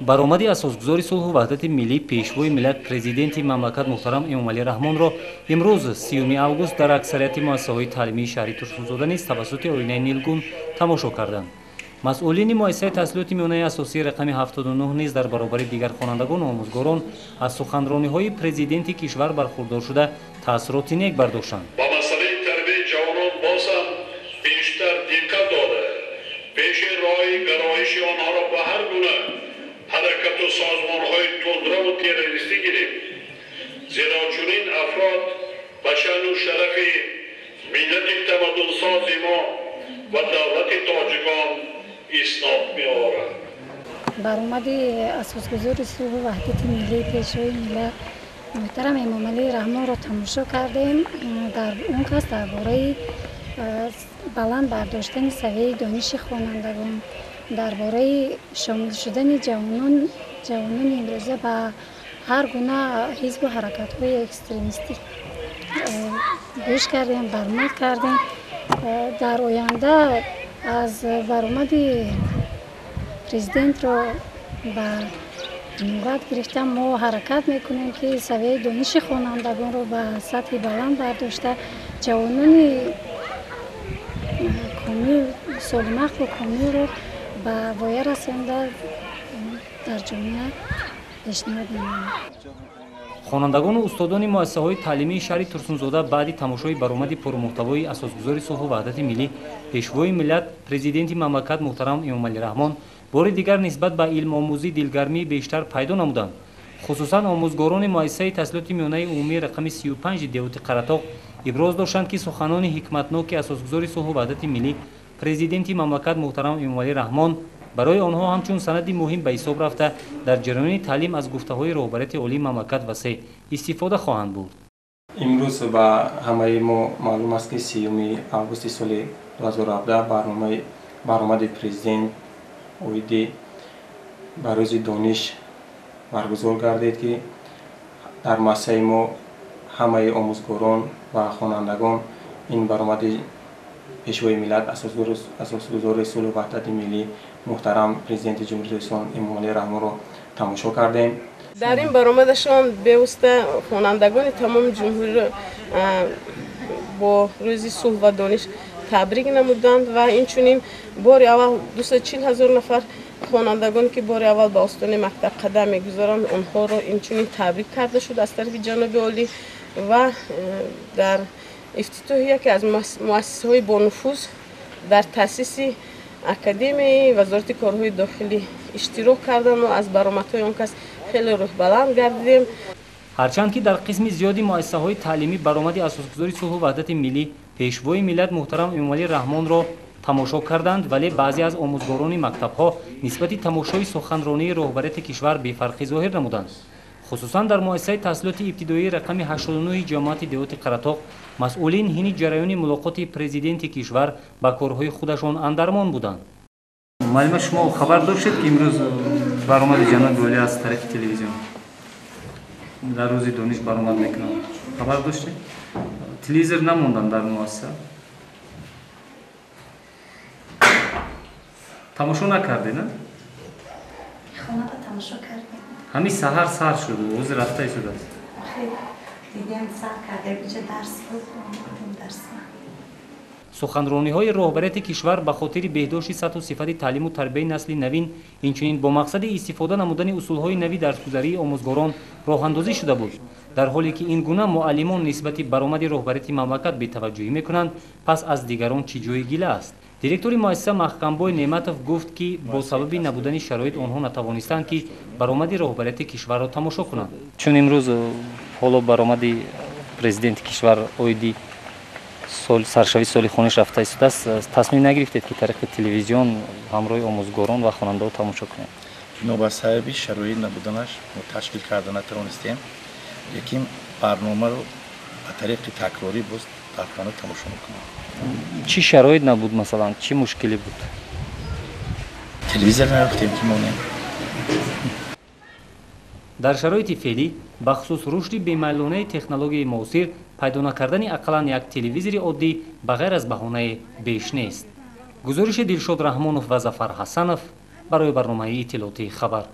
Баромади асосгузори сулҳу ваҳдати миллӣ, пешвои миллат, президенти мамлакат муҳтарам Эмомалӣ Раҳмонро имрӯз 30 август дар аксарияти муассисаҳои таълимии шаҳри Турсунзода низ тавассути оинаи нилгун тамошо карданд. Масъулини муассисаи таҳсилоти миёнаи асосии рақами 79 низ дар баробари дигар хонандагону омӯзгорон аз суханрониҳои президенти кишвар бархурдор шуда таассуроти нек бардоштанд. Ба масъалаи тарбияи ҷавонон боз ҳам бештар диққат дода, пеши роҳи гароиши онҳоро ба ҳар гуна ҳаракату созмонҳои тундраву террористӣ гирем, зеро чунин афрод ба шаъну шарафи миллати тамаддунсози мо ва давлати тоҷикон иснод меоранд. Баромади асосгузори сулҳу ваҳдати миллӣ, пешвои миллат муҳтарам Эмомалӣ Раҳмонро тамошо кардем. Дар он кас дар бораи баланд бардоштани савияи дониши хонандагон, дар бораи шомил шудани ҷавонони имрӯза ба ҳар гуна ҳизбу ҳаракатҳои экстремистӣ гӯш кардем, баромад кардем. Дар оянда аз баромади президентро ба навбат гирифта мо ҳаракат мекунем, ки савияи дониши хонандагонро ба сатҳи баланд бардошта, ҷавонони комил, солимақлу комилро ба воя расонда дар ҷомеа пешниҳод менамоем. Хонандагону устодони муассисаҳои таълимии шаҳри Турсунзода баъди тамошои баромади пурмуҳтавои асосгузори сулҳу ваҳдати миллӣ, пешвои миллат, президенти мамлакат муҳтарам Эмомалӣ Раҳмон бори дигар нисбат ба илмомӯзӣ дилгармии бештар пайдо намуданд. Хусусан омӯзгорони муассисаи таҳсилоти миёнаи умумии рақами 35 деҳоти Қаратоқ иброз доштанд, ки суханони ҳикматноки асосгузори сулҳу ваҳдати миллӣ, президенти мамлакат муҳтарам Эмомалӣ Раҳмон барои онҳо ҳамчун санади муҳим ба ҳисоб рафта, дар ҷараёни таълим аз гуфтаҳои роҳбарияти олии мамлакат васеъ истифода хоҳанд бурд. Имрӯз ба ҳамаи мо маълум аст, ки 30 августи соли 2017 баромади президент оиди ба рӯзи дониш баргузор гардид, ки дар муассисаи мо ҳамаи омӯзгорон ва хонандагон ин баромади пешвои миллат, асосгузори сулҳу ваҳдати миллӣ муҳтарам президенти Ҷумҳурии Тоҷикистон Эмомалӣ Раҳмонро тамошо кардем. Дар ин баромадашон бевосита хонандагони тамоми ҷумҳуриро бо рӯзи сулҳ ва дониш табрик намуданд ва инчунин бори аввал 240 ҳазор нафар хонандагоне, ки бори аввал ба остонаи мактаб қадам мегузоранд, онҳоро инчунин табрик карда шуд аз тарафи ҷаноби олӣ ва дар ифтитоҳи яке аз муассисаҳои бонуфуз дар таъсиси академияи вазорати корҳои дохилӣ иштирок кардам ва аз баромадҳои он кас хеле рӯҳбаланд гардидем. Ҳарчанд ки дар қисми зиёди муассисаҳои таълимӣ баромади асосгузори сулҳу ваҳдати миллӣ, пешвои миллат муҳтарам Эмомалӣ Раҳмонро тамошо карданд, вале баъзе аз омӯзгорони мактабҳо нисбати тамошои суханронии роҳбарияти кишвар бефарқӣ зоҳир намуданд. Хусусан дар муассисаи таҳсилоти ибтидоии рақами 89 ҷамоати деҳоти Қаратоқ масъулин ҳини ҷараёни мулоқоти президенти кишвар ба корҳои худашон андармон буданд. Муаллима, шумо хабар доштед, ки имрӯз баромади ҷаноби олӣ аз тариқи телевизион дар рӯзи дониш баромад мекунанд? Хабар доштед? Телевизор намонданд дар муассиса? Тамошо накардед, на? Хонада тамошо кардем. Ҳамин саҳар сар шуд, ҳозир рафта истодааст. Дидем, сар кардем, инҷа дарс буд, омадем дарс. Суханрониҳои роҳбарияти кишвар ба хотири беҳдошти сатҳу сифати таълиму тарбияи насли навин, инчунин бо мақсади истифода намудани усулҳои нави дарсгузарии омӯзгорон роҳандозӣ шуда буд. Дар ҳоле ки ин гуна муаллимон нисбати баромади роҳбарияти мамлакат бетаваҷҷӯҳӣ мекунанд, пас аз дигарон чӣ ҷои гила аст? Директори муассиса Маҳкамбой Неъматов гуфт, ки бо сабаби набудани шароит онҳо натавонистанд, ки баромади роҳбарияти кишварро тамошо кунанд. Чун имрӯз ҳоло баромади президенти кишвар оиди саршавии соли хониш рафта истодааст, тасмим нагирифтед, ки тариқи телевизион ҳамроҳи омӯзгорон ва хонандаҳо тамошо кунед? Бино сабаби шароит набуданаш мо ташкил карда натавонистем, лекин барномаро ба тариқи такрорӣ боз дар хона тамошо мекунем. Чӣ шароит набуд, масалан, чӣ мушкиле буд? Телевизор наёфтем, ки монем. Дар шароити феълӣ, бахусус рушди бемайлонаи технологияи муосир, пайдо накардани ақаллан як телевизори оддӣ ба ғайр аз баҳонае беш нест. Гузориши Дилшод Раҳмонов ва Зафар Ҳасанов барои барномаи иттилоотии «Хабар».